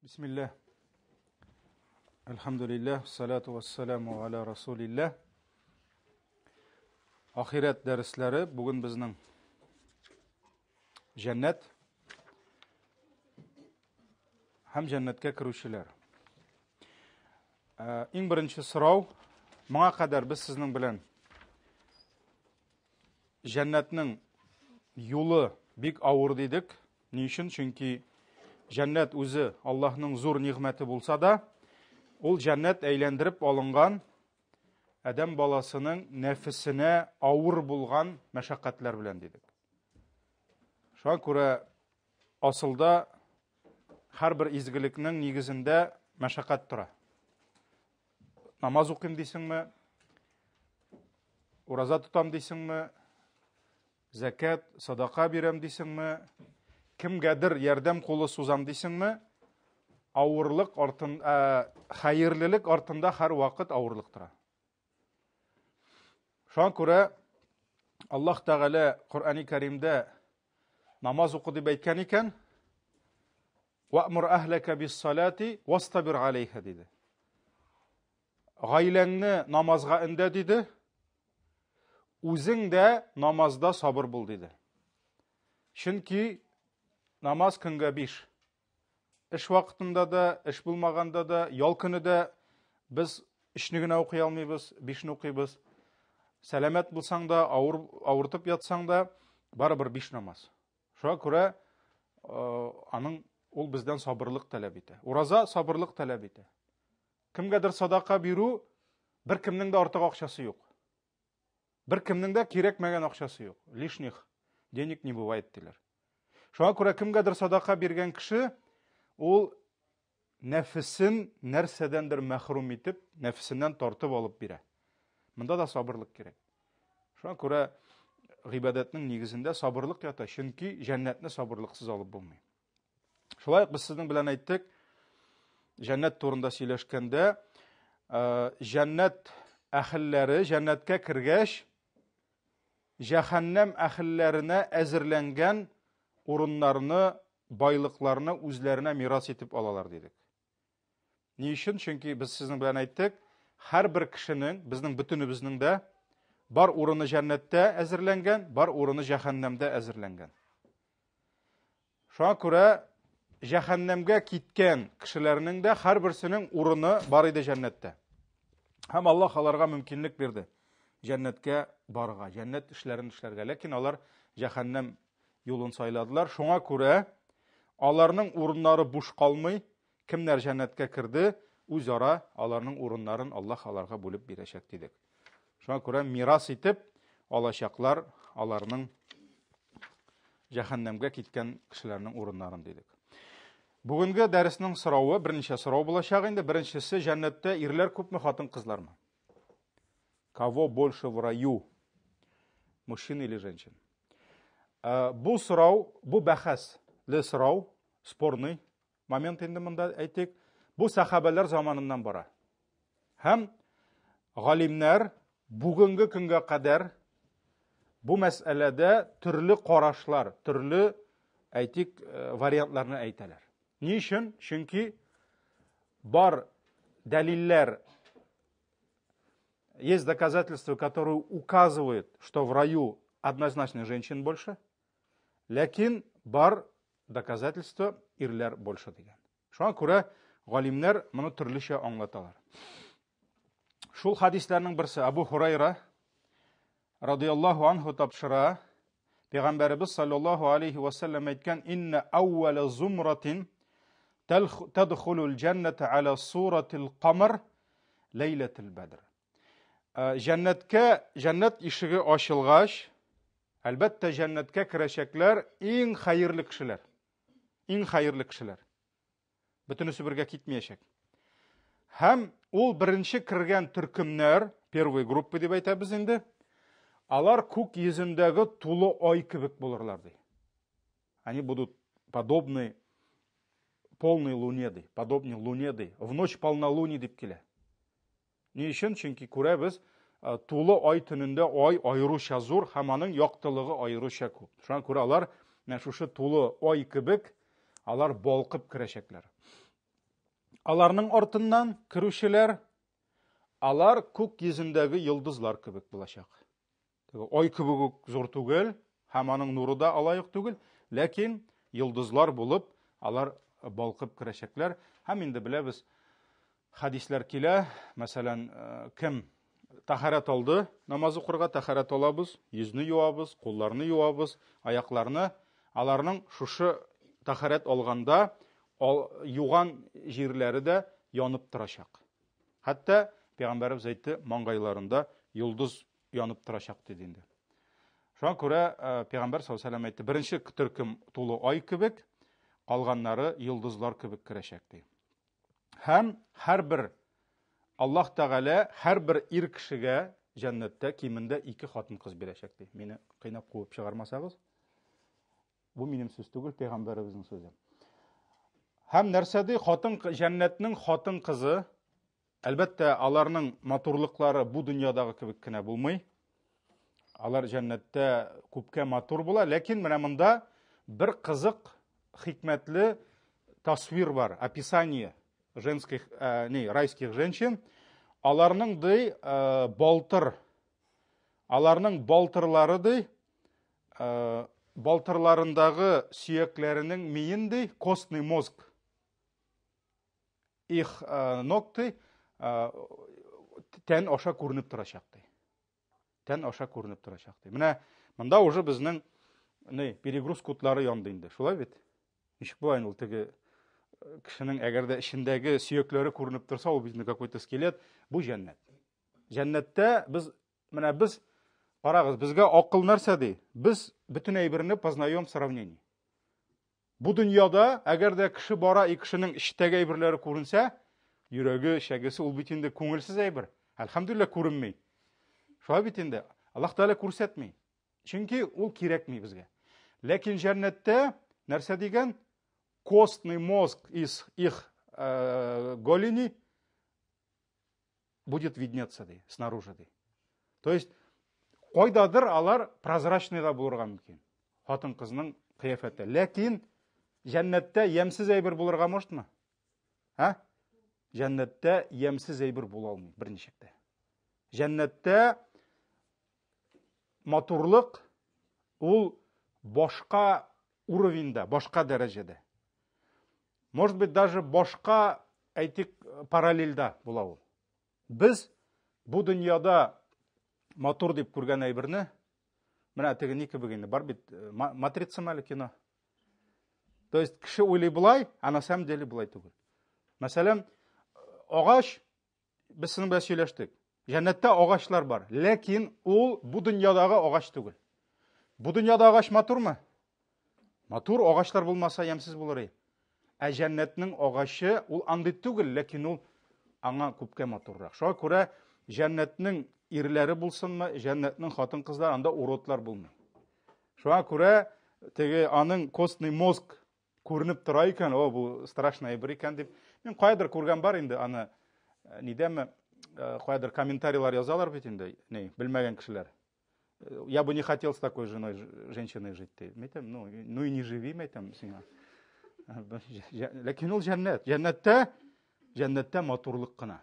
Бисмилләһ. Әлхәмдүлилләһ, салату вассаламу аля расулилләһ. Ахирәт дәресләре бүген безнең җәннәт һәм җәннәткә керүчеләр. Ә, иң беренче сорау, моңа кадәр без сезнең белән Җәннәтнең юлы бик авыр дидек. Ни өчен? Чөнки җәннәт үзе Аллаһның зур нигъмәте булса да, ул җәннәт әйләндереп алынган адәм баласының нәфесенә авыр булган мәшәкатьләр белән дидек. Шуңа күрә асылда һәрбер изгелекнең нигезендә мәшәкать тора. Намаз укыйм дисеңме? Ураза тотам дисеңме? Зәкәт, садака бирәм дисеңме? Кемгәдер ярдәм кулы сузам дисеңме? Авырлык артын, ә, хәерлелек артында һәрвакыт авырлык тора. Шуңа күрә Аллаһ Тәгалә Коръәни Кәримдә намаз укы дип әйткән икән, Вәмур әһләкә бис-салати вастабир алейха диде. Гаиләңне намазга өндә диде. Үзең дә намазда сабыр бул диде. Чөнки намаз көнгә 5. Эш вакытында да, эш булмаганда да, ял көне дә без өчне генә укый алмыйбыз, бишне укыйбыз. Сәламәт булсаң да, авыр, авыртып ятсаң да, барыбер биш намаз. Шуңа күрә аның ул бездән сабырлык таләп итә. Ураза сабырлык таләп итә. Кемгәдер садака бирү, бер кемнең дә артык акчасы юк. Бер кемнең дә кирәкмәгән акчасы юк. Лишних денег не бывает диләр. Шуңа күрә кемгәдер садака биргән кеше ул нәфесен нәрсәдәндер мәхрүм итеп, нәфесеннән тартып алып бирә. Монда да сабырлык кирәк. Шуңа күрә гыйбадәтнең нигезендә сабырлык ята, чөнки җәннәтне сабырлыксыз алып булмый. Шулай ук без сезнең белән әйттек, җәннәт турында сөйләшкәндә, җәннәт әһелләре җәннәткә кергәч, җәһәннәм әһелләренә әзерләнгән урыннарны, байлыкларны үзләренә мирас итеп алалар дидек. Ни өчен? Чөнки без сезнең белән әйттек, һәрбер кешенең, безнең бөтенебезнең дә бар урыны җәннәттә әзерләнгән, бар урыны җәһәннәмдә әзерләнгән. Шуңа күрә җәһәннәмгә киткән кешеләрнең дә һәрберсенең урыны бар иде җәннәттә. Һәм Аллаһ аларга мөмкинлек бирде җәннәткә барырга, җәннәт эшләрен эшләргә. Ләкин алар җәһәннәм юлын сайладылар. Шуңа күрә аларның урыннары буш калмый. Кемнәр җәннәткә керде, үзара аларның урыннарын Аллаһ аларга бүлеп бирәчәк дидек. Шуңа күрә мирас итеп алачаклар аларның җәһәннәмгә киткән кешеләрнең урыннарын дидек. Бүгенге дәреснең соравы берничә сорау булачак инде. Беренчесе, җәннәттә ирләр күпме, хатын-кызлармы? Кого больше в раю? Мужчин или женщин? Э, бу сорау, бу бәхәсле сорау, спорный момент инде монда әйтик. Бу сәхабәләр заманыннан бара. Һәм галимнәр бүгенге көнгә кадәр бу мәсьәләдә төрле карашлар, төрле әйтик, э, вариантларны әйтәләр. Ни өчен? Чөнки бар дәлилләр Есть доказательства, которые указывают, что в раю однозначно женщин больше. Ләкин бар доказательства ирләр больше дигән. Шуңа күрә галимнәр моны төрлечә аңлаталар. Шул хадисләрнең берсе Абу Хурайра радияллаһу анху тапшыра. Пәйгамбәребез саллаллаһу алейхи ва саллям әйткән: "Инна әүвәлә зумратин тадхулул җәннәтә аля суратил камар ләйләтел бәдр." Э, җәннәткә, җәннәт ишеге ачылгач, әлбәттә, җәннәткә керәчәкләр иң хәерле кешеләр. Иң хәерле кешеләр. Бөтенесе бергә китмәячәк. Һәм ул беренче кергән төркемнәр, первый группа дип әйтәбез инде, алар күк йөзендәге тулы ай кебек булырлар ди. Они будут подобны полной луне ди, подобны луне ди. В ночь полнолуния дип килә. Ни өчен? Чөнки күрәбез, э, тулы ай төнендә ай аеруча зур һәм аның яктылыгы аеруча күп. Шуңа күрә алар менә шушы тулы ай кебек алар балкып керәчәкләр. Аларның артыннан керүчеләр, алар күк йөзендәге йолдызлар кебек булачак. Ай кебек үк зур түгел, һәм аның нуры да алай ук түгел, ләкин йолдызлар булып, алар балкып керәчәкләр. Һәм инде беләбез, хәдисләр килә, мәсәлән, кем тәһарәт алды, намаз укырга тәһарәт алабыз, йөзне юабыз, кулларны юабыз, аякларны, аларның шушы тәһарәт алганда юган җирләре дә янып торачак. Хәтта пәйгамбәребез әйтте, маңгайларында йолдыз янып торачак диде инде. Шуңа күрә пәйгамбәр саллаллаһу алейһи әйтте, беренче төркем тулы ай кебек, калганнары йолдызлар кебек керәчәк ди. Һәм һәрбер Аллаһ Тәгалә һәрбер ир кешегә җәннәттә кимендә ике хатын-кыз бирәчәк ди. Мине кыйнап куып чыгармасагыз, бу минем сүз түгел, пәйгамбәребезнең сүзе. Һәм нәрсә ди? Хатын җәннәтнең хатын-кызы, әлбәттә, аларның матурлыклары бу дөньядагы кебек кенә булмый. Алар җәннәттә күпкә матур була, ләкин менә монда бер кызык, хикмәтле тасвир бар, описание женских, не, райских женщин. Аларның ди, балтыр, аларның балтырлары ди, балтырларындагы сөякләренең миен ди, костный мозг их ног ди, тән аша күренеп торачак ди. Тән аша күренеп торачак ди. Менә монда уже безнең ни, перегруз кутлары янды инде. Шулай бит? Ничек була инде ул теге кешенең әгәр дә эчендәге сөякләре күренеп торса, ул бит какой-то скелет. Бу җәннәт. Җәннәттә без менә без карагыз, безгә акыл нәрсә ди? Без бөтен әйберне познаем в сравнении. Бу дөньяда, әгәр дә кеше бара, и кешенең эчтәге әйберләре күренсә, йөрәге, эчәгесе, ул бит инде күңелсез әйбер. Әлхәмдүлилләһ, күренми. Шулай бит инде. Аллаһ Тәгалә күрсәтми. Чөнки ул кирәкми безгә. Ләкин җәннәттә нәрсә дигән? Костный мозг из их голени будет виднеться, ди, снаружи, ди. То есть, кайдадыр алар прозрачный да булырга мөмкин. Хатын-кызның кыяфәте. Ләкин җәннәттә ямьсез әйбер булырга можетмы? Ә? Җәннәттә ямьсез әйбер була алмый берничек тә. Җәннәттә матурлык ул башка уровеньда, башка дәрәҗәдә. Может быть, даже башка, әйтик, параллельдә була ул. Без бу дөньяда матур дип күргән әйберне, менә теге ни кебек инде, бар бит Матрица әле кино. То есть кеше уйлый болай, а на самом деле болай түгел. Мәсәлән, агач, без сезнең белән сөйләштек. Җәннәттә агачлар бар, ләкин ул бу дөньядагы агач түгел. Бу дөньяда агач матурмы? Матур агачлар булмаса ямьсез булыр иде. Ә җәннәтнең агачы ул андый түгел, ләкин ул аңа күпкә матуррак. Шуңа күрә җәннәтнең ирләре булсынмы, җәннәтнең хатын-кызлары, анда уродлар булмый. Шуңа күрә теге аның костный мозг күренеп тора икән, о, бу страшный әйбер икән дип. Мин каядыр күргән бар инде аны, нидәме, каядыр комментарийлар язалар бит инде, ни, белмәгән кешеләр. Я бы не хотел с такой женой, женщиной жить, ди. Мин әйтәм, ну и не живи, мин әйтәм сиңа. Ләкин ул җәннәт. Җәннәттә, җәннәттә матурлык кына.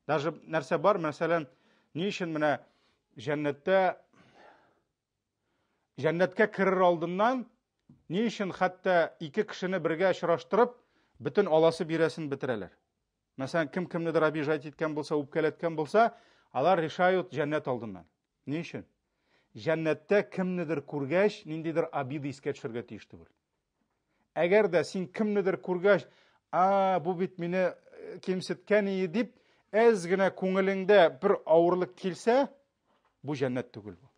Даже нәрсә бар, мәсәлән, ни өчен менә җәннәттә, җәннәткә керер алдыннан ни өчен хәтта ике кешене бергә очраштырып, бөтен аласы бирәсен бетерәләр. Мәсәлән, кем кемнедер обижать иткән булса, үпкәләткән булса, алар решают җәннәт алдыннан. Ни өчен? Җәннәттә кемнедер күргәч, ниндидер обида искә төшергә тиеш түгел. Әгәр дә син кемнедер күргәч, а, бу бит мине кимсеткән ие дип, әз генә күңелеңдә бер авырлык килсә, бу җәннәт түгел бу.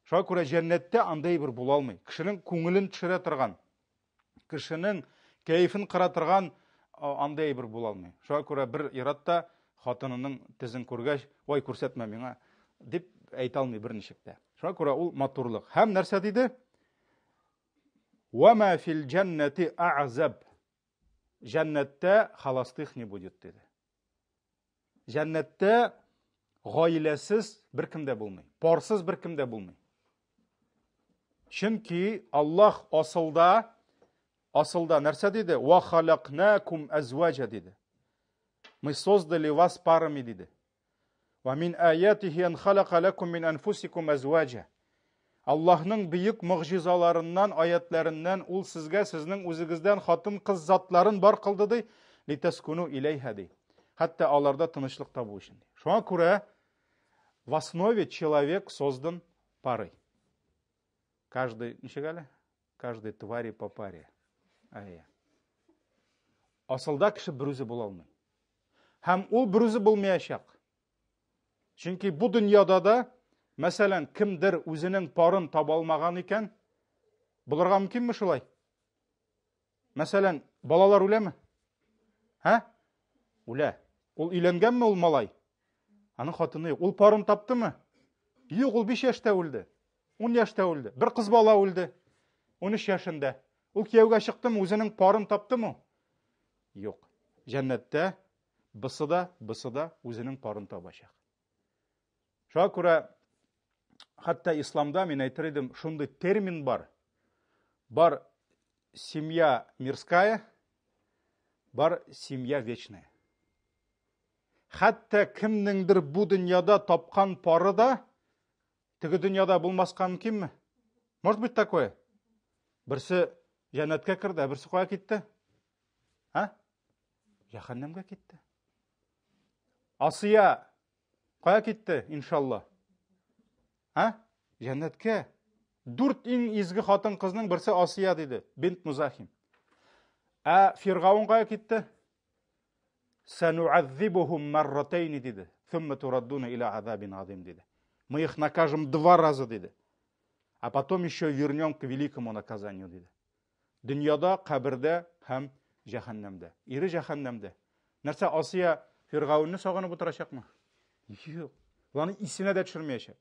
Шуңа күрә җәннәттә андый бер була алмый. Кешенең күңелен төшерә торган, кешенең кәефен кыра торган андый әйбер була алмый. Шуңа күрә бер ир-ат та хатынының тезен күргәч, ой, күрсәтмә миңа, дип әйтә алмый берничек тә. Шуңа күрә ул матурлык. Һәм нәрсә диде? Ва ма фил җәннәти а'заб. Җәннәттә холостых не будет, диде. Җәннәттә гаиләсез беркем дә булмый, парсыз беркем дә булмый. Чөнки Аллаһ асылда, асылда нәрсә диде? Ва халакнакум азваҗа диде. Мы создали вас парами, диде. Ва мин аятихи ан халака лакум мин анфусикум азваҗа. Аллаһның бөек могҗизаларыннан, аятларыннан ул сезгә сезнең үзегездән хатын-кыз затларын бар кылды ди, литаскуну иләйһа ди. Хәтта аларда тынычлык табу өчен. Шуңа күрә в основе человек создан парой. Каждый, ничек әле? Каждой твари по паре. Әйе. Асылда кеше берүзе була алмый. Һәм ул берүзе булмаячак. Чөнки бу дөньяда да, мәсәлән, кемдер үзенең парын таба алмаган икән, булырга мөмкинме шулай? Мәсәлән, балалар үләме? Һә? Үлә. Ул өйләнгәнме ул малай? Аның хатыны юк. Ул парын таптымы? Юк, ул 5 яшьтә үлде. 10 яшьтә үлде. Бер кыз бала үлде. 13 яшендә. Ул кияүгә чыктымы, үзенең парын таптымы? Юк. Җәннәттә бысы да, бысы да үзенең парын табачак. Шуңа күрә хәтта исламда мин әйтер идем, шундый термин бар. Бар семья мирская, бар семья вечная. Хәтта кемнеңдер бу дөньяда тапкан пары да теге дөньяда булмаска мөмкинме? Может быть такое? Берсе җәннәткә керде, ә берсе кая китте? А? Җәһәннәмгә китте. Асия кая китте, иншалла? А? Җәннәткә. Дүрт иң изге хатын-кызның берсе Асия диде, бинт Музахим. Ә Фиргаун кая китте? Сануаззибухум марратейни диде. Thumma тураддуна иля азабин азим диде. Мы их накажем два раза диде. А потом еще вернем к великому наказанию диде. Дөньяда, кабердә һәм җәһәннәмдә. Ире җәһәннәмдә. Нәрсә Асия Фиргаунны сагынып утырачакмы? Юк. Ул аны исенә дә төшермәячәк.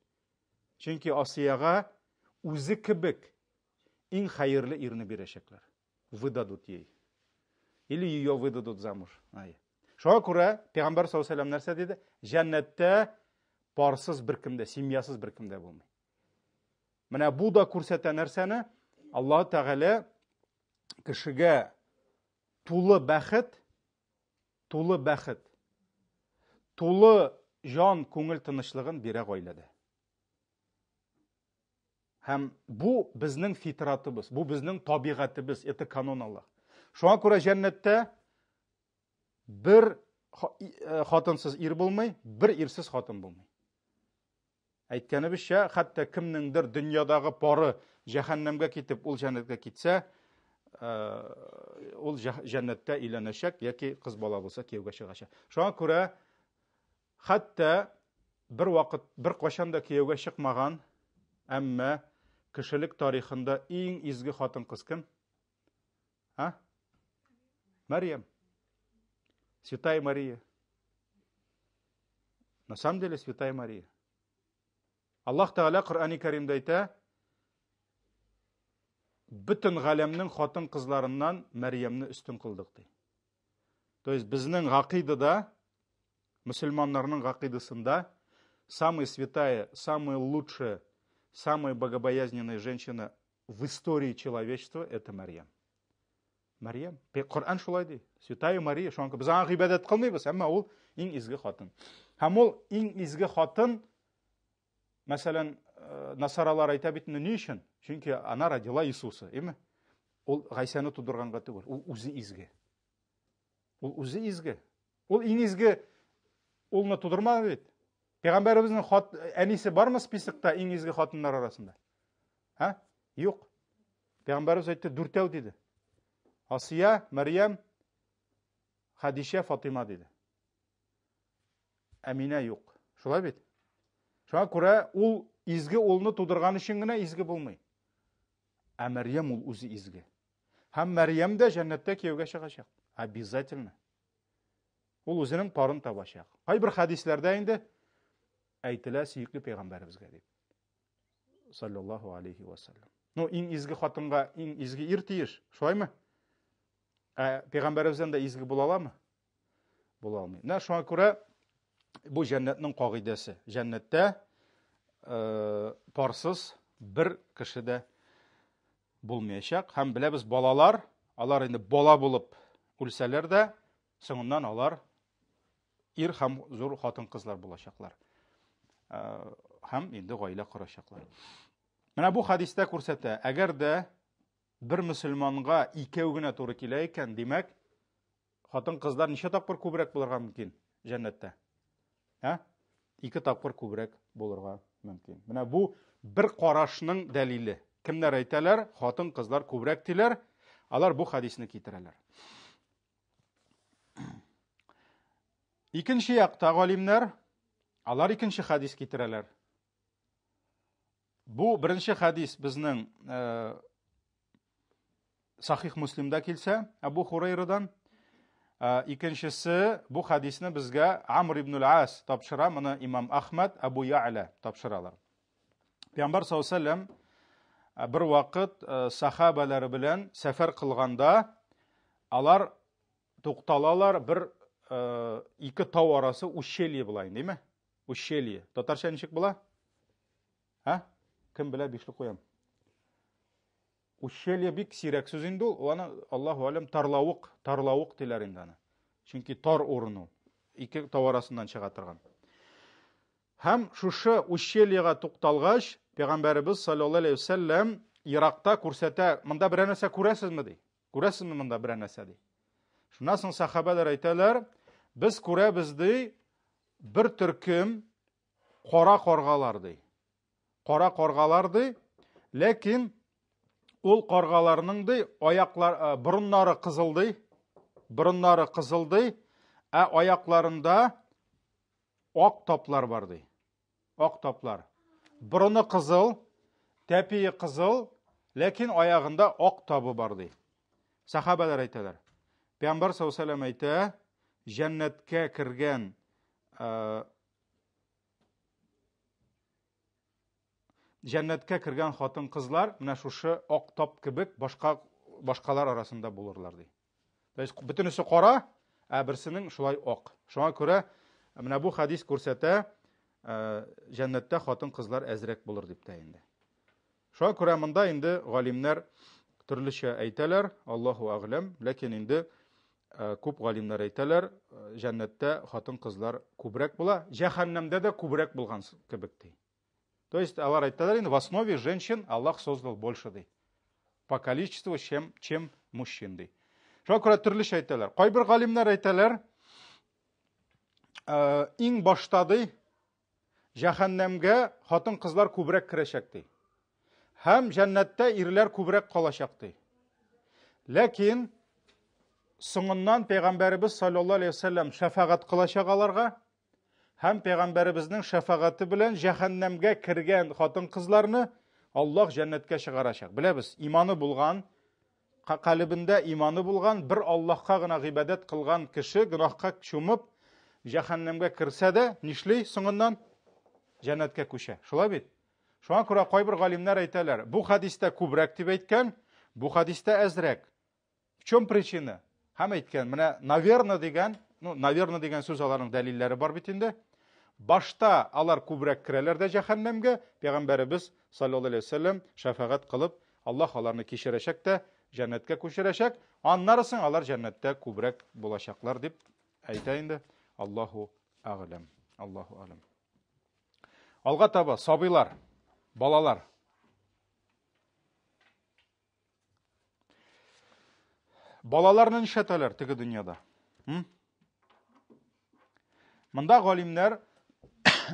Чөнки Асиягә үзе кебек иң хәерле ирне бирәчәкләр. Выдадут ей. Или ее выдадут замуж. Ай. Шуңа күрә Пәйгамбәр саллаллаху алейһи нәрсә диде? Җәннәттә парсыз беркем дә, семьясыз беркем дә булмый. Менә бу да күрсәтә нәрсәне? Аллаһ Тәгалә кешегә тулы бәхет, тулы бәхет, тулы җан, күңел тынычлыгын бирә гаиләдә. Һәм бу безнең фитратыбыз, бу безнең табигатебез, это канон Аллаһ. Шуңа күрә җәннәттә бер э, хатынсыз ир булмый, бер ирсез хатын булмый. Әйткәнебезчә, хәтта кемнеңдер дөньядагы пары җәһәннәмгә китеп, ул җәннәткә китсә, э, ул җәннәттә өйләнәчәк яки кыз бала булса кияүгә чыгачак. Шуңа күрә хәтта бер вакыт бер кайчан да кияүгә чыкмаган, әмма кешелек тарихында иң изге хатын-кыз кем? А? Мария. Святая Мария. На самом деле Святая Мария. Аллаһ Тәгалә Коръәни Кәримдә әйтә, бөтен галәмнең хатын-кызларыннан Мәрьямне өстен кылдык ди. То есть безнең гакыйдада, мөселманнарның гакыйдасында самая святая, самая лучшая, самая богобоязненная женщина в истории человечества это Марьям. Марьям. Коръән шулай ди. Святая Мария, шуңа без аңа гыйбадәт кылмыйбыз, әмма ул иң изге хатын. Һәм ул иң изге хатын, мәсәлән, э, насаралар әйтә бит ни өчен? Чөнки она родила Иисуса, әйме? Ул Гайсәне тудырганга түгел, ул үзе изге. Ул үзе изге. Ул иң изге улны тудырмады бит. Пәйгамбәребезнең хат әнисе бармы списокта иң изге хатыннар арасында? Һа? Юк. Пәйгамбәребез әйтте, дүртәү диде. Асия, Мәрьям, Хадичә, Фатима диде. Әминә юк. Шулай бит? Шуңа күрә ул изге улны тудырган өчен генә изге булмый. Ә Мәрьям ул үзе изге. Һәм Мәрьям дә җәннәттә кияүгә чыгачак. Обязательно. Ул үзенең парын табачак. Кайбер хәдисләрдә инде әйтелә сөекле пәйгамбәребезгә дип. Саллаллаху алейхи ва саллям. Ну, иң изге хатынга иң изге ир тиеш, шулаймы? Ә пәйгамбәребездән дә изге була аламы? Була алмый. Менә шуңа күрә бу җәннәтнең кагыйдәсе. Җәннәттә э, парсыз бер кеше дә булмаячак. Һәм беләбез, балалар, алар инде бала булып үлсәләр дә, соңыннан алар ир һәм зур хатын-кызлар булачаклар. Һәм инде гаилә корачаклар. Менә бу хадистә күрсәтә, әгәр дә бер мөселманга икәү генә туры килә икән, димәк, хатын-кызлар ничә тапкыр күбрәк булырга мөмкин җәннәттә? Ә? Ике тапкыр күбрәк булырга мөмкин. Менә бу бер карашның дәлиле. Кемнәр әйтәләр, хатын-кызлар күбрәк диләр, алар бу хадисне китерәләр. Икенче якта галимнәр, алар икенче хадис китерәләр. Бу беренче хадис безнең э, Сахих Муслимда килсә, Абу Хурайрадан. Э, икенчесе бу хадисне безгә Амр ибн ас тапшыра, моны имам Ахмад, Абу Я'ла тапшыралар. Пәйгамбәр саллаллаху алейһи э, бер вакыт э, сахабалары белән сәфәр кылганда алар тукталалар бер э, ике тау арасы ущелье була инде, димме? Ущелье. Татарча ничек була? Ә? Кем белә, бишле куям. Ущелье бик сирәк сүз инде ул. Аны Аллаһу алем тарлавык, тарлавык диләр инде аны. Чөнки тар урын ул. Ике тау арасыннан чыга торган. Һәм шушы ущельега тукталгач, Пәйгамбәребез саллаллаһу алейһи вәсәлләм еракта күрсәтә, монда берәр нәрсә күрәсезме ди. Күрәсезме монда берәр нәрсә ди. Шуннан соң сахабәләр әйтәләр, без күрәбез ди, бер төркем кара каргалар ди. Кара каргалар ди, ләкин ул каргаларның ди аяклар э, борыннары кызыл ди, борыннары кызыл ди, ә аякларында ак таплар бар ди. Ак таплар. Борыны кызыл, тәпие кызыл, ләкин аягында ак табы бар ди. Сахабәләр әйтәләр. Пәйгамбәр саллаллаху әйтә, җәннәткә кергән э, җәннәткә кергән хатын-кызлар менә шушы ак тап кебек башка башкалар арасында булырлар ди. То есть бөтенесе кара, ә берсенең шулай ак. Шуңа күрә менә бу хадис күрсәтә, э, җәннәттә хатын-кызлар әзрәк булыр дип тә инде. Шуңа күрә монда инде галимнәр төрлечә әйтәләр, Аллаһу әгъләм, ләкин инде э, күп галимнәр әйтәләр, э, җәннәттә хатын-кызлар күбрәк була, җәһәннәмдә дә күбрәк булган кебек ди. То есть алар әйтәләр инде, в основе женщин Аллаһ создал больше ди. По количеству, чем, чем мужчин ди. Шуңа күрә төрлечә әйтәләр. Кайбер галимнәр әйтәләр, э, иң башта ди, Җәһәннәмгә хатын-кызлар күбрәк керәчәк ди. Һәм җәннәттә ирләр күбрәк калачак ди. Ләкин соңыннан пәйгамбәребез саллаллаһу алейһи вәсәлләм шәфәгать кылачак аларга һәм пәйгамбәребезнең шәфәгате белән җәһәннәмгә кергән хатын-кызларны Аллаһ җәннәткә чыгарачак. Беләбез, иманы булган Калебендә иманы булган, бер Аллаһка гына гыйбадәт кылган кеше гөнаһка чумып, җәһәннәмгә керсә дә, нишли соңыннан? Җәннәткә күчә. Шулай бит? Шуңа күрә кайбер галимнәр әйтәләр, бу хәдистә күбрәк дип әйткән, бу хәдистә әзрәк. В чем причина? Һәм әйткән, менә наверно дигән, ну, наверно дигән сүз аларның дәлилләре бар бит инде. Башта алар күбрәк керәләр дә җәһәннәмгә, пәйгамбәребез саллаллаһу алейһи вәсәлләм шәфәгать кылып, Аллаһ аларны кичерәчәк тә, җәннәткә күчерәчәк, аннары соң алар җәннәттә күбрәк булачаклар дип әйтә инде. Аллаһу әгъләм. Аллаһу әгъләм. Алга таба сабыйлар, балалар. Балаларны нишләтәләр теге дөньяда? Монда галимнәр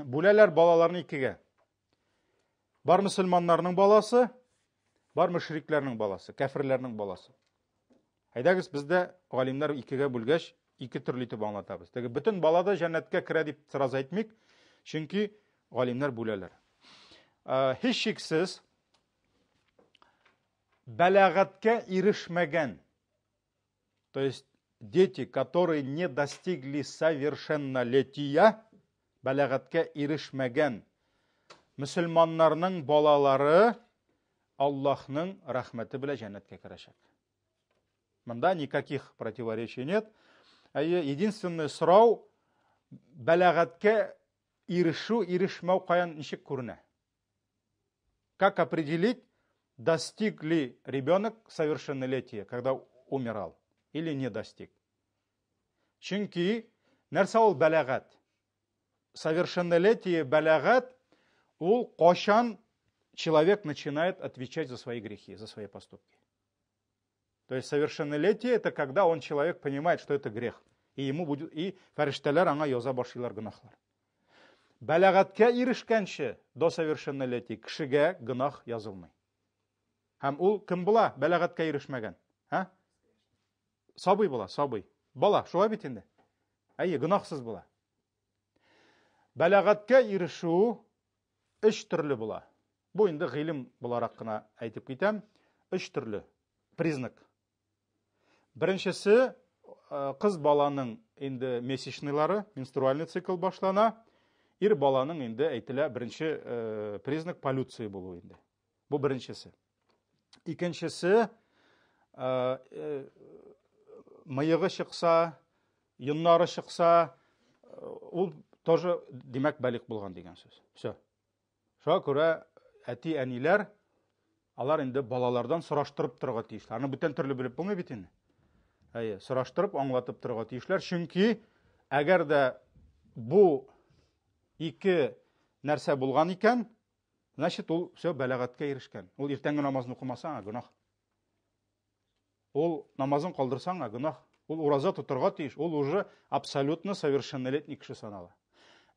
бүләләр балаларны икегә. Бар мөселманнарның баласы, бар мөшрикләрнең баласы, кәферләрнең баласы. Әйдәгез, без дә галимнәр икегә бүлгәч, ике төрле итеп аңлатабыз. Теге бөтен бала да җәннәткә керә дип сразу әйтмик, чөнки галимнәр бүләләр. Э, һичшиксез бәләгатькә ирешмәгән То есть дети, которые не достигли совершеннолетия, бәләгатькә ирешмәгән мөселманнарның балалары Аллаһның рәхмәте белән җәннәткә керәчәк. Монда никаких противоречий нет. Әйе, единственный сорау бәләгатькә ирешү, ирешмәү каян ничек күренә? Как определить, достиг ли ребенок совершеннолетия, когда умирал, или не достиг? Чөнки Нәрсә ул бәләгать? Совершеннолетие бәләгать ул кайчан человек начинает отвечать за свои грехи, за свои поступки. То есть совершеннолетие это когда он человек понимает, что это грех. И ему будет, и фәрештәләр аңа яза башлыйлар гөнаһлар. Бәләгатькә ирешкәнче до совершеннолетия кешегә гөнаһ язылмый. Һәм ул кем була? Бәләгатькә ирешмәгән. Һа? Сабый була, сабый. Бала, шулай бит инде. Әйе, гөнаһсыз була. Бәләгатькә ирешү өч төрле була. Бу инде гыйлем буларак кына әйтеп китәм. Өч төрле признак. Беренчесе, э, кыз баланың инде месячныйлары, менструальный цикл башлана. Ир баланың инде әйтелә беренче э, признак полюция булу инде. Бу беренчесе. Икенчесе, э, мыегы чыкса, йоннары чыкса, ул тоже, димәк, балигъ булган дигән сүз. Все. Шуңа күрә әти-әниләр алар инде балалардан сораштырып торырга тиешләр. Аны бүтән төрле белеп булмый бит инде. Әйе, сораштырып, аңлатып торырга тиешләр. Чөнки әгәр дә бу ике нәрсә булган икән, значит, ул все бәләгатькә ирешкән. Ул иртәнге намазны укымаса, гөнаһ. Ул намазын калдырсаң, гөнаһ. Ул ураза тотарга тиеш. Ул уже абсолютно совершеннолетний кеше санала.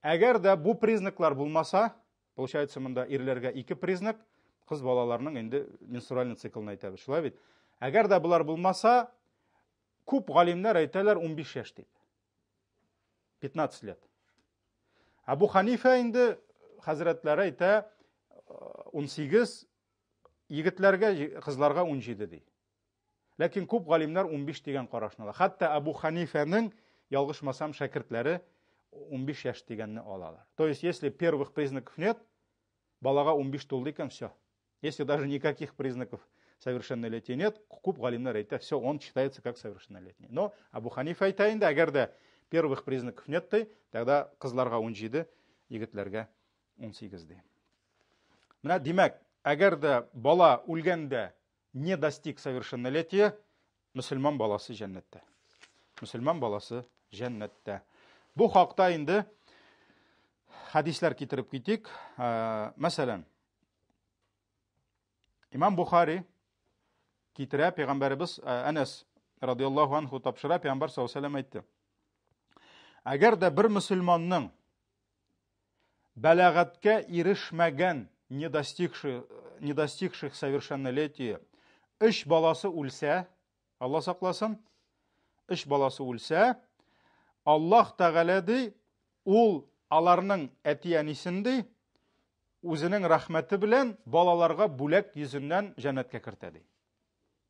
Әгәр дә бу признаклар булмаса, получается, монда ирләргә ике признак, кыз балаларның инде менструальный циклын әйтәбез, шулай бит? Әгәр дә болар булмаса, күп галимнәр әйтәләр 15 яшь дип. 15 лет. Әбу Ханифа инде хәзрәтләре әйтә 18, егетләргә, кызларга 17 ди. Ләкин күп галимнәр 15 дигән карашны ала. Хәтта Әбу Ханифәнең, ялгышмасам, шәкертләре 15 яшь дигәнне алалар. То есть, если первых признаков нет, балага 15 тулды икән, все. Если даже никаких признаков совершеннолетия нет, күп галимнәр әйтә, все, он считается как совершеннолетний. Но Абу Ханифа әйтә инде, әгәр дә первых признаков нет, ди, тогда кызларга 17, егетләргә 18 ди. Менә димәк, әгәр дә бала үлгәндә не достиг совершеннолетия, мөселман баласы җәннәттә. Мөселман баласы җәннәттә. Бу хакта инде хәдисләр китереп китик. Э, мәсәлән, Имам Бухари китерә пәйгамбәребез э, Әнәс радиаллаһу анху тапшыра, пәйгамбәр саллаллаһу алейһи вәсәлләм әйтте. Әгәр дә бер мөселманның бәләгатькә ирешмәгән, не достигших, не достигших совершеннолетия, өч баласы үлсә, Алла сакласын, өч баласы үлсә, Аллаһ Тәгалә ди, ул аларның әти-әнисен ди, үзенең рәхмәте белән балаларга бүләк йөзеннән җәннәткә кертә ди.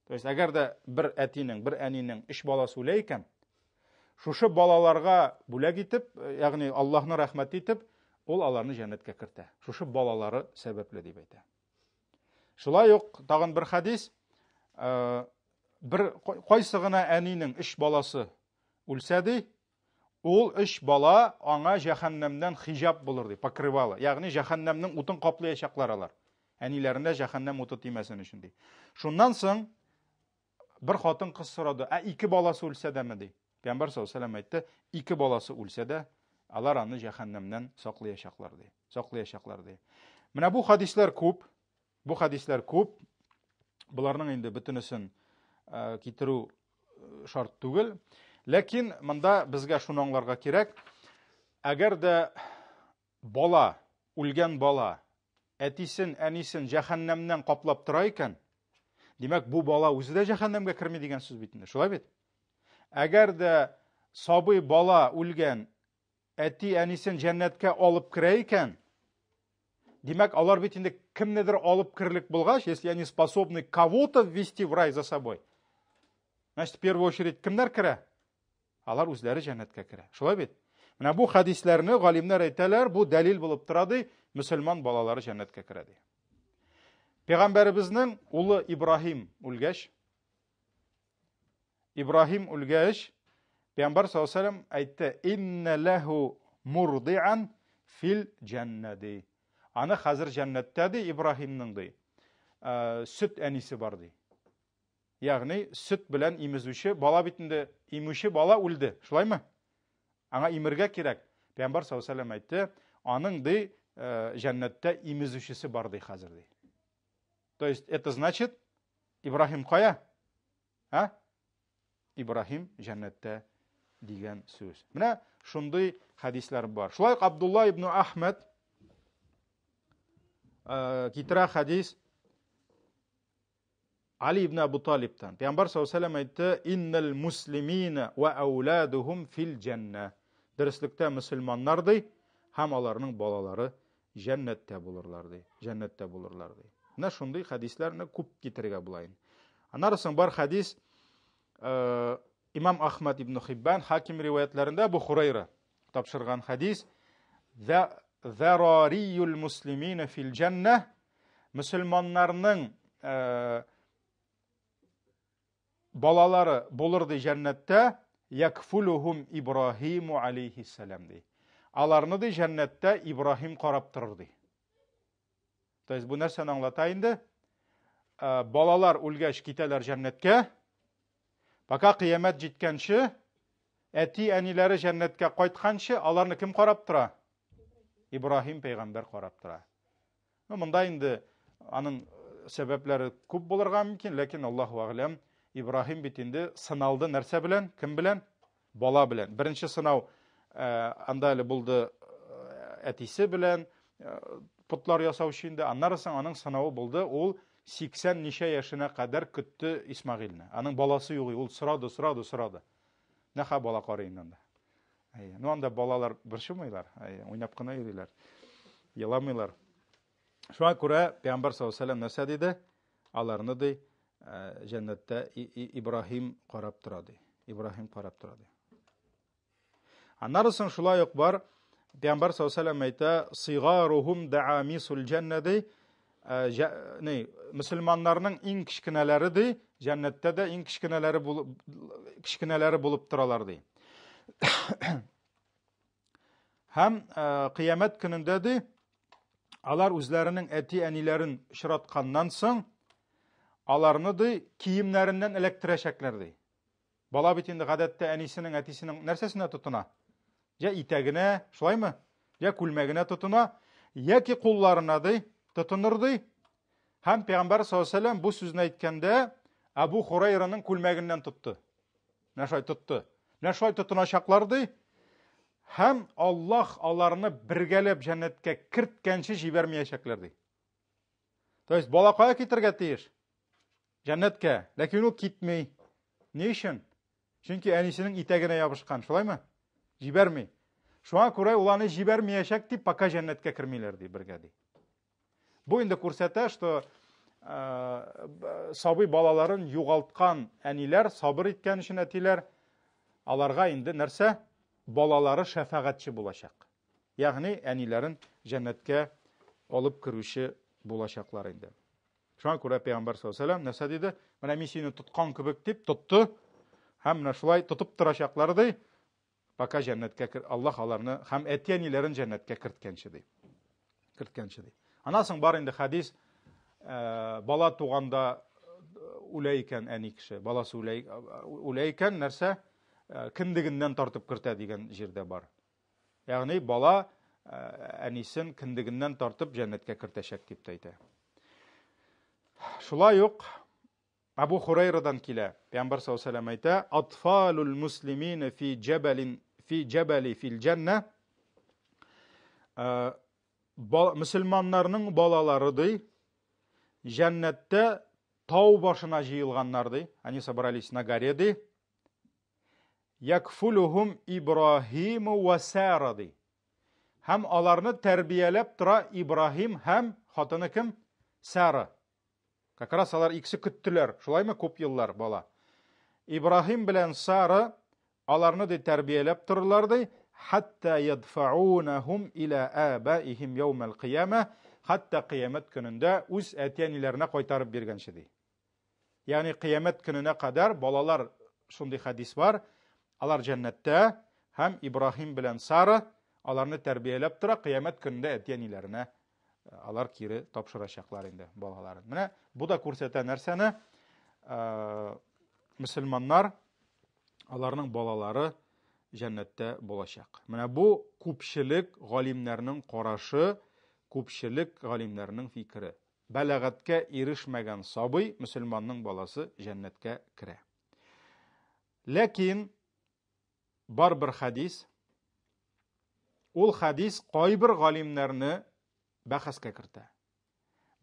То есть, әгәр дә бер әтинең, бер әнинең өч баласы үлә икән, шушы балаларга бүләк итеп, ягъни Аллаһның рәхмәте итеп, ул аларны җәннәткә кертә. Шушы балалары сәбәпле дип әйтә. Шулай ук тагын бер хадис, э, бер кайсы гына әнинең өч баласы үлсә ди, ул өч бала аңа җәһәннәмнән хиҗап булыр ди, покрывало. Ягъни җәһәннәмнең утын каплаячаклар алар. Әниләренә җәһәннәм уты тимәсен өчен ди. Шуннан соң бер хатын кыз сорады, ә ике баласы үлсә дәме ди. Пәйгамбәр саллаллаһу алейһи әйтте, ике баласы үлсә дә, алар аны җәһәннәмнән саклаячаклар ди. Саклаячаклар ди. Менә бу хадисләр күп. Бу хадисләр күп. Боларның инде бөтенесен э, китерү э, шарт түгел. Ләкин монда безгә шуны аңларга кирәк. Әгәр дә бала, үлгән бала, әтисен, әнисен җәһәннәмнән каплап тора икән, димәк, бу бала үзе дә җәһәннәмгә керми дигән сүз бит инде. Шулай бит? Әгәр дә сабый бала үлгән, әти-әнисен җәннәткә алып керә икән, димәк, алар бит инде кемнедер алып керерлек булгач, если они способны кого-то ввести в рай за собой, значит, в первую очередь кемнәр керә? Алар үзләре җәннәткә керә. Шулай бит? Менә бу хәдисләрне галимнәр әйтәләр, бу дәлил булып тора ди, мөселман балалары җәннәткә керә ди. Пәйгамбәребезнең улы Ибраһим үлгәч, Ибраһим үлгәч, Пәйгамбәр саллаллаһу алейһи вәсәлләм әйтте: "Инна лаху мурдиан фил җәннә" ди. Аны хәзер җәннәттә ди Ибраһимның ди. Э, сөт әнисе бар ди. Ягъни сөт белән имезүче бала бит инде имүче бала үлде, шулаймы? Аңа имергә кирәк. Пәйгамбәр саллаллаһу алейһи вәсәлләм әйтте, аның ди җәннәттә имезүчесе бар ди хәзер ди. То есть это значит, Ибраһим кая? А? Ибраһим җәннәттә дигән сүз. Менә шундый хәдисләр бар. Шулай ук Абдулла ибн Ахмед китерә хәдис Али ибн Абу Талибтан. Пәйгамбәр саллаллаһу алейһи әйтте: "Иннал муслимина ва ауладухум фил җәннә." Дөреслектә мөселманнар ди һәм аларның балалары җәннәттә булырлар ди. Җәннәттә булырлар ди. Менә шундый хәдисләрне күп китерергә була инде. Аннары соң бар хәдис э, Имам Ахмад ибн Хиббан Хаким риваятләрендә Бу Хурайра тапшырган хәдис Зарарiyul муслимина фил җәннә мөселманнарның э, балалары булыр ди җәннәттә, якфулухум Ибраһиму алейхиссалам ди. Аларны ди җәннәттә Ибраһим карап торыр ди. То есть бу нәрсәне аңлата инде? Э, балалар үлгәч китәләр җәннәткә. Пока кыямәт җиткәнче, әти-әниләре җәннәткә кайтканчы, аларны кем карап тора? Ибраһим пәйгамбәр карап тора. Ну, монда инде аның сәбәпләре күп булырга мөмкин, ләкин Аллаһу әгъләм, Ибраһим бит инде сыналды нәрсә белән? Кем белән? Бала белән. Беренче сынау анда әле булды әтисе белән, потлар ясаучы инде. Аннары соң аның сынавы булды, ул 80 ничә яшенә кадәр көтте Исмагыйльне. Аның баласы юк, ул сорады, сорады, сорады. Нәхә бала карый инде анда. Әйе. Ну, анда балалар борчымыйлар, әйе, уйнап кына йөриләр. Еламыйлар. Шуңа күрә Пәйгамбәр саллаллаһу алейһи вәсәлләм нәрсә диде? Аларны ди, җәннәттә Ибраһим карап тора ди. Ибраһим карап тора ди. Аннары соң шулай ук бар, Пәйгамбәр саллаллаһу алейһи вәсәлләм әйтә, сыйгарухум даамисул җәннә ди, ни, мөселманнарның иң кечкенәләре ди, җәннәттә дә иң кечкенәләре булып кечкенәләре булып торалар ди. Һәм кыямәт көнендә ди, алар үзләренең әти-әниләрен очратканнан соң, аларны ди киемнәреннән эләктерәчәкләр ди. Бала бит инде гадәттә әнисенең, әтисенең нәрсәсенә тотына? Я итәгенә, шулаймы? Я күлмәгенә тотына, яки кулларына ди, тотыныр ди. Һәм Пәйгамбәр саллаллаһу алейһи бу сүзне әйткәндә Абу Хурайраның күлмәгеннән тотты. Менә шулай тотты. Менә шулай тотыначаклар ди. Һәм Аллаһ аларны бергәләп җәннәткә керткәнче җибәрмәячәкләр ди. То есть бала кая китергә тиеш? Җәннәткә. Ләкин ул китми. Ни өчен? Чөнки әнисенең итәгенә ябышкан, шулаймы? Җибәрми. Шуңа күрә ул аны җибәрмәячәк дип, пока җәннәткә кермиләр ди бергә ди. Бу инде күрсәтә, что сабый балаларын югалткан әниләр, сабыр иткән өчен әтиләр, аларга инде нәрсә? Балалары шәфәгатьче булачак. Ягъни әниләрен җәннәткә алып керүче булачаклар инде. Шуңа күрә Пәйгамбәр саллаллаһу алейһи нәрсә диде? Менә мин сине тоткан кебек дип тотты. Һәм менә шулай тотып торачаклар ди. Пока җәннәткә кер, Аллаһ аларны һәм әти-әниләрен җәннәткә керткәнче ди. Керткәнче ди. Аннан соң бар инде хәдис, бала туганда үлә икән әни кеше, баласы үлә, үлә икән, нәрсә? Кендегеннән тартып кертә дигән җирдә бар. Ягъни бала әнисен кендегеннән тартып җәннәткә кертәчәк дип тә әйтә. Шулай ук Абу Хурайрадан килә. Пәйгамбәр саллаллаһу алейһи вәсәлләм әйтә: "Атфалул муслимина фи җәбәлин фи җәбәли фил җәннә." Мөселманнарның балалары ди, җәннәттә тау башына җыелганнар ди. Они собрались на горе ди. Якфулухум Ибраһиму ва Сара ди. Һәм аларны тәрбияләп тора Ибраһим һәм хатыны кем? Сара. Как раз алар икесе көттеләр, шулаймы, күп еллар бала. Ибраһим белән Сара аларны ди тәрбияләп торырлар ди, хәтта ядфаунахум иля абаихим яумал кыяма, хәтта кыямәт көнендә үз әти-әниләренә кайтарып биргәнче ди. Ягъни кыямәт көненә кадәр балалар шундый хәдис бар, алар җәннәттә һәм Ибраһим белән Сара аларны тәрбияләп тора, кыямәт көнендә әти-әниләренә э, алар кире тапшырачаклар инде балаларын. Менә бу да күрсәтә нәрсәне? Э, мөселманнар, аларның балалары җәннәттә булачак. Менә бу күпчелек галимнәрнең карашы, күпчелек галимнәрнең фикере. Бәлагатькә ирешмәгән сабый мөселманның баласы җәннәткә керә. Ләкин бар бер хәдис, ул хәдис кайбер галимнәрне бәхәскә кертә.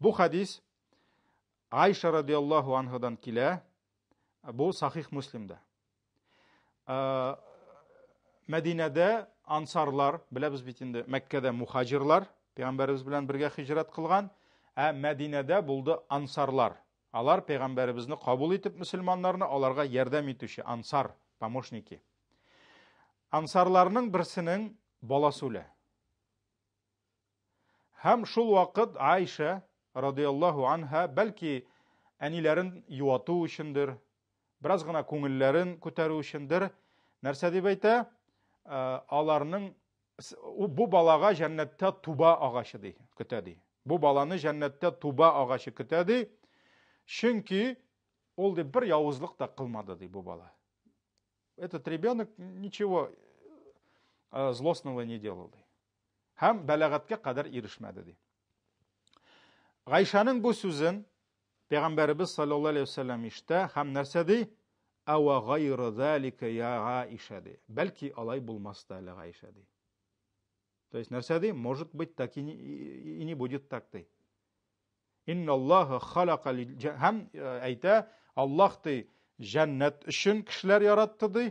Бу хәдис Айша радиаллаһу анһадан килә. Бу Сахих Муслимда. Мәдинәдә ансарлар, беләбез бит инде, Мәккәдә мухаҗирлар, пәйгамбәребез белән бергә хиҗрәт кылган, ә Мәдинәдә булды ансарлар. Алар пәйгамбәребезне кабул итеп мөселманнарны аларга ярдәм итүче ансар, помощники. Ансарларның берсенең баласы үлә. Һәм шул вакыт Айша радиаллаһу анһа, бәлки әниләрен юату өчендер, бераз гына күңелләрен күтәрү өчендер, нәрсә дип әйтә? Э, аларның бу балага җәннәттә туба агачы ди, көтә ди. Бу баланы җәннәттә туба агачы көтә ди. Чөнки ул ди бер явызлык та кылмады ди бу бала. Этот ребенок ничего э, злостного не делал ди. Һәм бәләгатькә кадәр ирешмәде ди. Гайшаның бу сүзен Пәйгамбәребез саллаллаһу алейһи вәсәлләм ишетә һәм нәрсә ди? Ава гайры залика я Гаиша ди. Бәлки алай булмас та әле Гаиша ди. То есть нәрсә ди? Может быть, так и не, и не будет так ди. Инналлаһа халака һәм э, әйтә, Аллаһ ди, җәннәт өчен кешеләр яратты ди,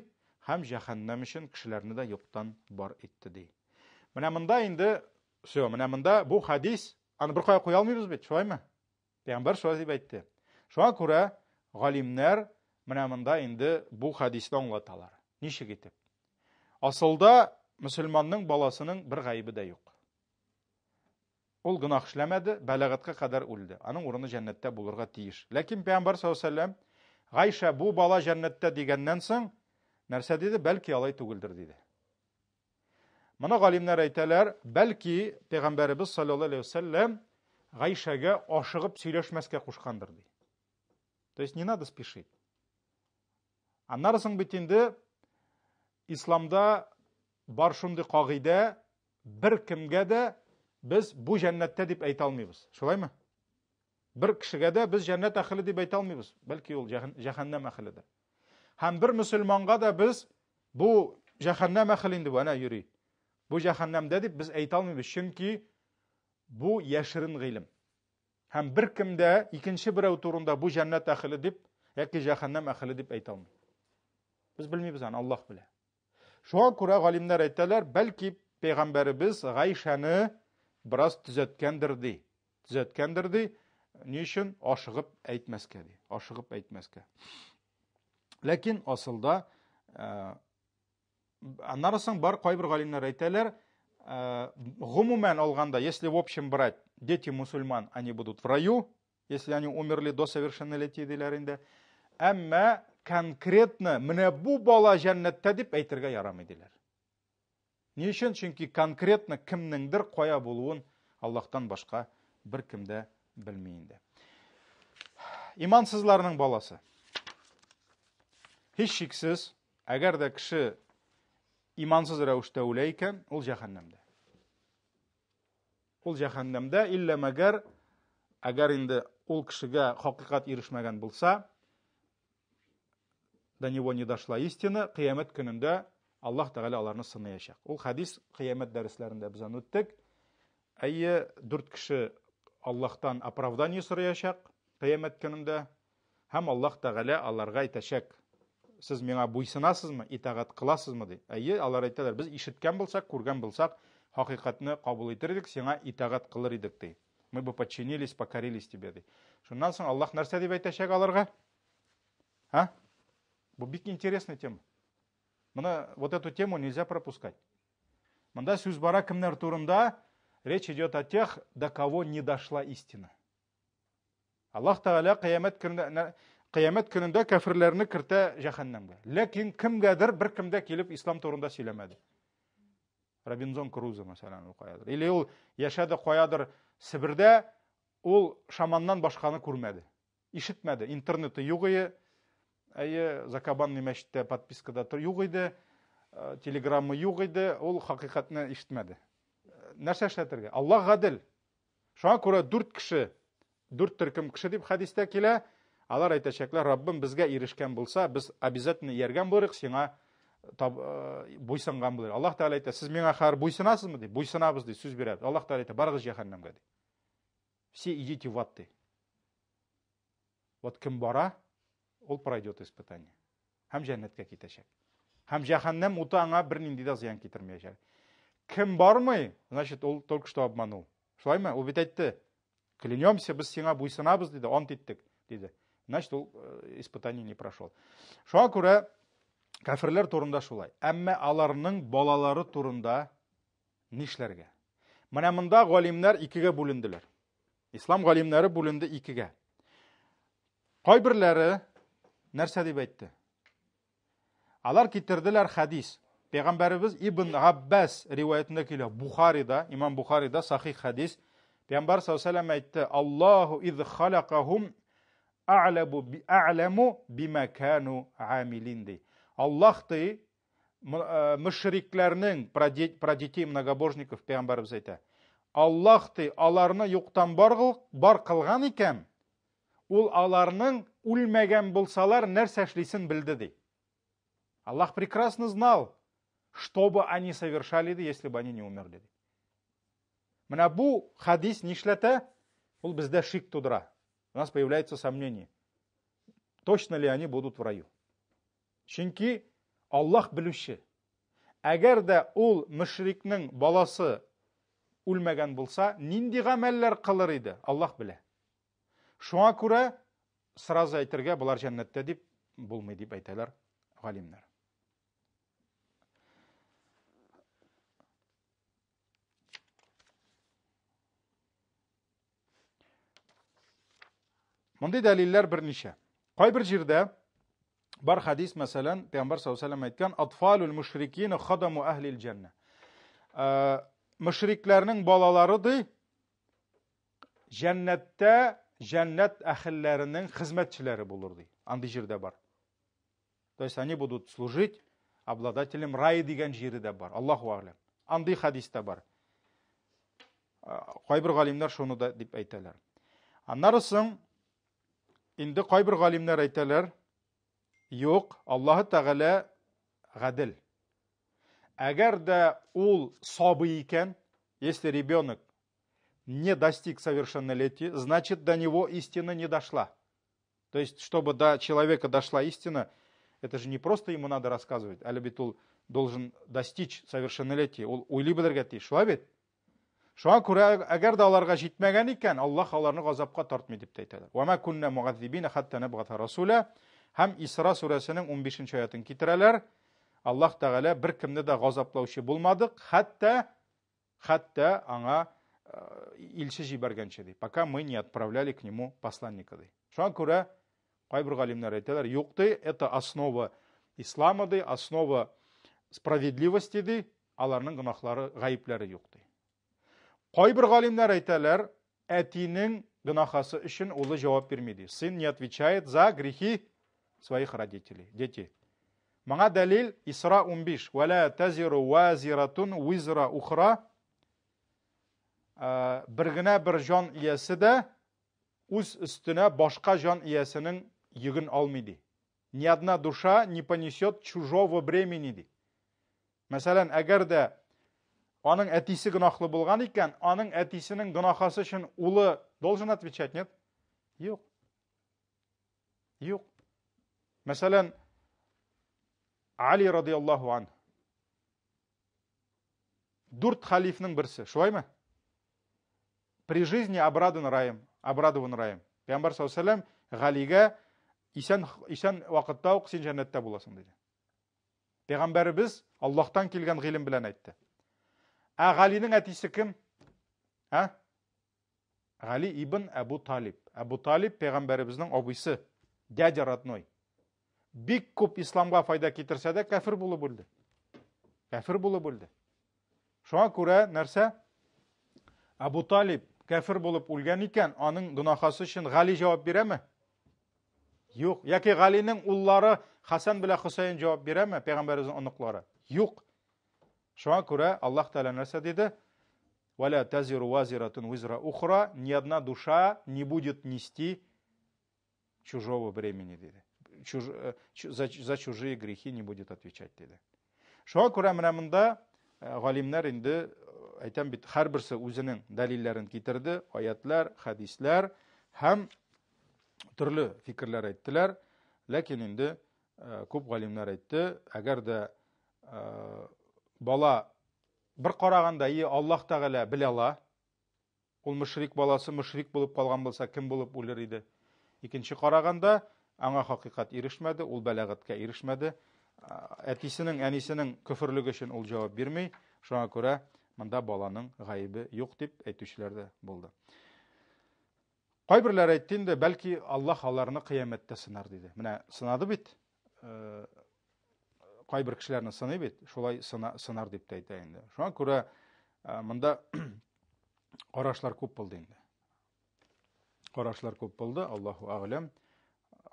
һәм җәһәннәм өчен кешеләрне дә юктан бар итте ди. Менә монда инде все, менә монда бу хадис, аны бер кая куя алмыйбыз бит, шулаймы? Пәйгамбәр шулай дип әйтте. Шуңа күрә галимнәр менә монда инде бу хадисне аңлаталар. Ничек итеп? Асылда мөселманның баласының бер гаебе дә юк. Ул гөнаһ эшләмәде, бәлагатькә кадәр үлде. Аның урыны җәннәттә булырга тиеш. Ләкин Пәйгамбәр саллаллаһу алейһи Гайшә бу бала җәннәттә дигәннән соң, нәрсә диде? Бәлки алай түгелдер диде. Моны галимнәр әйтәләр, бәлки Пәйгамбәребез саллаллаһу алейһи вәсәлләм Гайшәгә ашыгып сөйләшмәскә кушкандыр ди. То есть не надо спешить. Аннары соң бит инде исламда бар шундый кагыйдә, бер кемгә дә без бу җәннәттә дип әйтә алмыйбыз. Шулаймы? Бер кешегә дә без җәннәт әһеле дип әйтә алмыйбыз. Бәлки ул җәһәннәм әһеледер. Һәм бер мөселманга да без бу җәһәннәм әһеле инде бу, әнә йөри. Бу җәһәннәмдә дип без әйтә алмыйбыз, чөнки бу яшерен гыйлем. Һәм беркем дә икенче берәү турында бу җәннәт әһеле дип яки җәһәннәм әһеле дип әйтә алмый. Без белмибез аны, Аллаһ белә. Шуңа күрә галимнәр әйтәләр, бәлки пәйгамбәребез Гайшәне бераз төзәткәндер ди. Төзәткәндер ди. Ни өчен? Ашыгып әйтмәскә ди. Ашыгып әйтмәскә. Ләкин асылда э, аннары соң бар кайбер галимнәр әйтәләр, э, гомумән алганда, если в общем брать, дети мусульман, они будут в раю, если они умерли до совершеннолетия диләр инде. Әмма конкретно менә бу бала җәннәттә дип әйтергә ярамый диләр. Ни өчен? Чөнки конкретно кемнеңдер кая булуын Аллаһтан башка беркем дә белми инде. Имансызларның баласы. Һичшиксез, әгәр дә кеше имансыз рәвештә үлә икән, ул җәһәннәмдә. Ул җәһәннәмдә, иллә мәгәр, әгәр инде ул кешегә хакыйкать ирешмәгән булса, до него не дошла истина, кыямәт көнендә Аллаһ Тәгалә аларны сынаячак. Ул хадис кыямәт дәресләрендә без аны үттек. Әйе, дүрт кеше Аллаһтан оправдание сораячак кыямәт көнендә һәм Аллаһ Тәгалә аларга әйтәчәк: Сез миңа буйсынасызмы, итагать кыласызмы ди. Әйе, алар әйтәләр, без ишеткән булсак, күргән булсак, хакыйкатьне кабул итер идек, сиңа итагать кылыр идек ди. Мы бы подчинились, покорились тебе ди. Шуннан соң Аллаһ нәрсә дип әйтәчәк аларга? А? Бу бик интересный тема. Моны вот эту тему нельзя пропускать. Монда сүз бара кемнәр турында? Речь идет о тех, до кого не дошла истина. Аллаһ Тәгалә кыямәт көнендә кыямәт көнендә кәферләрне кертә җәһәннәмгә. Ләкин кемгәдер бер кемдә килеп ислам турында сөйләмәде. Робинзон Крузо, мәсәлән, ул каядыр. Или ул яшәде каядыр Себердә, ул шаманнан башканы күрмәде. Ишетмәде. Интернеты юк иде. Әйе, Закабанный мәчеттә подпискада юк иде. Телеграмма юк иде, ул хакыйкатьне ишетмәде. Нәрсә эшләтергә? Аллаһ гадел. Шуңа күрә дүрт кеше, дүрт төркем кеше дип хәдистә килә. Алар әйтәчәкләр, Раббым безгә ирешкән булса, без обязательно ияргән булырык, сиңа буйсынган булыр. Аллаһ Тәгалә әйтә, сез миңа хәзер буйсынасызмы ди? Буйсынабыз ди, сүз бирәбез. Аллаһ Тәгалә әйтә, барыгыз җәһәннәмгә ди. Все идите в ад ди. Вот кем бара, ул пройдет испытание. Һәм җәннәткә китәчәк. Һәм җәһәннәм уты аңа бернинди дә зыян китермәячәк. Кем бармый, значит, ул только что обманул. Шулаймы? Ул бит әйтте, клянемся, без сиңа буйсынабыз, диде, ант иттек, диде. Значит, ул испытание не прошел. Шуңа күрә кәферләр турында шулай. Әмма аларның балалары турында нишләргә? Менә монда галимнәр икегә бүленделәр. Ислам галимнәре бүленде икегә. Кайберләре нәрсә дип әйтте? Алар китерделәр хәдис. Пәйгамбәребез Ибн Габбас риваятендә килә, Бухарида, Имам Бухарида сахих хәдис. Пәйгамбәр саллаллаху алейһи әйтте: "Аллаһу из халакахум а'ламу би а'ламу бима кану амилин" ди. Аллаһ ди мөшрикләрнең про детей многобожников пәйгамбәребез әйтә. Аллаһ ди аларны юктан бар, бар кылган икән, ул аларның үлмәгән булсалар нәрсә эшлисен белде ди. Аллах прекрасно знал, что бы они совершали, если бы они не умерли. Менә бу хадис нишләтә? Ул бездә шик тудыра. У нас появляется сомнение. Точно ли они будут в раю? Чөнки Аллаһ белүче. Әгәр дә ул мөшрикнең баласы үлмәгән булса, нинди гамәлләр кылыр иде? Аллаһ белә. Шуңа күрә сразу әйтергә болар җәннәттә дип булмый дип әйтәләр галимнәр. Мондый дәлилләр берничә. Кайбер җирдә бар хадис, мәсәлән, Пәйгамбәр саллаллаху алейһи әйткән, "Атфалул мушрикин хадаму әһлил җәннә". Э, мушрикләрнең балалары ди, җәннәттә җәннәт әһелләренең хезмәтчеләре булыр ди. Андый җирдә бар. То есть они будут служить обладателям рая дигән җире дә бар. Аллаһу аглям. Андый хадис та бар. Кайбер галимнәр шуны да дип әйтәләр. Аннары соң инде кайбер галимнәр әйтәләр, юк, Аллаһы Тәгалә гадел. Әгәр дә ул сабый икән, если ребенок не достиг совершеннолетия, значит, до него истина не дошла. То есть, чтобы до человека дошла истина, это же не просто ему надо рассказывать, әле бит ул должен достичь совершеннолетия, ул уйлый белергә тиеш, шулай бит? Шуңа күрә, әгәр дә аларга җитмәгән икән, Аллаһ аларны газапка тартмый дип тә әйтәләр. Ва ма кунна мугаззибина хатта набгата расуля. Һәм Исра сүрәсенең 15 аятын китерәләр. Аллаһ Тәгалә беркемне дә газаплаучы булмадык, хәтта аңа илче җибәргәнче ди. Пока мы не отправляли к нему посланника ди. Шуңа күрә кайбер галимнәр әйтәләр, юк ди, это основа ислама ди, основа справедливости ди, аларның гөнаһлары, гаепләре юк ди. Кайбер галимнәр әйтәләр, әтинең гөнаһасы өчен улы җавап бирми ди. Сын не отвечает за грехи своих родителей, дети. Моңа дәлил Исра 15. Вәлә тазиру вазиратун визра ухра. Бер генә бер җан иясе дә үз өстенә башка җан иясенең йөген алмый ди. Ни одна душа не понесет чужого бремени ди. Мәсәлән, әгәр дә аның әтисе гөнаһлы булган икән, аның әтисенең гөнаһасы өчен улы должен отвечать, нет? Юк. Юк. Мәсәлән, Али радиаллаху ан. Дүрт халифның берсе, шулаймы? При жизни обрадован раем, обрадован раем. Пәйгамбәр саллаллаху алейһи Галигә исән исән вакытта ук син җәннәттә буласың диде. Пәйгамбәребез Аллаһтан килгән гыйлем белән әйтте. Ә Галинең әтисе кем? Ә? Гали ибн Әбу Талиб. Әбу Талиб пәйгамбәребезнең абыйсы, дядя родной. Бик күп исламга файда китерсә дә кәфер булып үлде. Кәфер булып үлде. Шуңа күрә нәрсә? Әбу Талиб кәфер булып үлгән икән, аның гөнаһасы өчен Гали җавап бирәме? Юк. Яки Галинең уллары Хасан белән Хөсәен җавап бирәме? Пәйгамбәребезнең оныклары. Юк. Шуңа күрә Аллаһ Тәгалә нәрсә диде? Валя тазиру вазиратун визра ухра, ни одна душа не будет нести чужого бремени, диде. Чуж, э, за, за чужие грехи не будет отвечать, диде. Шуңа күрә менә монда э, галимнәр инде э, әйтәм бит, һәрберсе үзенең дәлилләрен китерде, аятлар, хәдисләр һәм төрле фикерләр әйттеләр. Ләкин инде күп галимнәр әйтте, әгәр дә бала бер караганда, и Аллаһ Тәгалә белә ала, Ул мөшрик баласы мөшрик булып калган булса, кем булып үлер иде? Икенче караганда, аңа хакыйкать ирешмәде, ул бәлагатькә ирешмәде. Әтисенең, әнисенең көферлеге өчен ул җавап бирми. Шуңа күрә монда баланың гаебе юк дип әйтүчеләр дә булды. Кайберләр әйтте инде, бәлки Аллаһ аларны кыямәттә сынар диде. Менә сынады бит. Э, кайбер кешеләрне сыный бит, шулай сына, сынар дип тә әйтә инде. Шуңа күрә э, монда карашлар күп булды инде. Карашлар күп булды, Аллаһу әгъләм.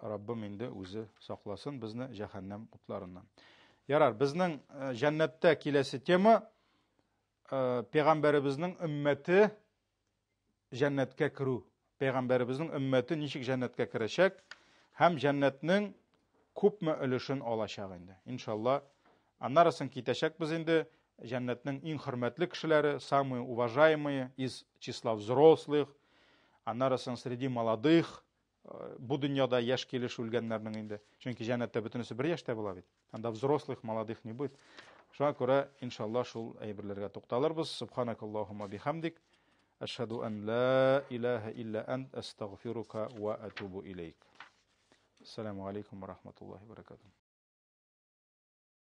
Раббым инде үзе сакласын безне җәһәннәм утларыннан. Ярар, безнең э, җәннәттә киләсе тема пәйгамбәребезнең өммәте җәннәткә керү. Пәйгамбәребезнең өммәте ничек җәннәткә керәчәк һәм җәннәтнең күпме өлешен алачак инде. Иншалла. Аннары соң китәчәкбез инде җәннәтнең иң хөрмәтле кешеләре, самые уважаемые из числа взрослых, аннары соң среди молодых, Э, бу дөньяда яшь килеш үлгәннәрнең инде. Чөнки җәннәттә бөтенесе бер яшьтә була бит. Анда взрослых, молодых не будет. Шуңа күрә, иншалла, шул әйберләргә тукталырбыз. Субханакаллахумма бихамдик. Ашһаду ан ла илаһа илля ант, астагфирука ва атубу илейк. Ассаламу алейкум ва рахматуллахи ва баракатух.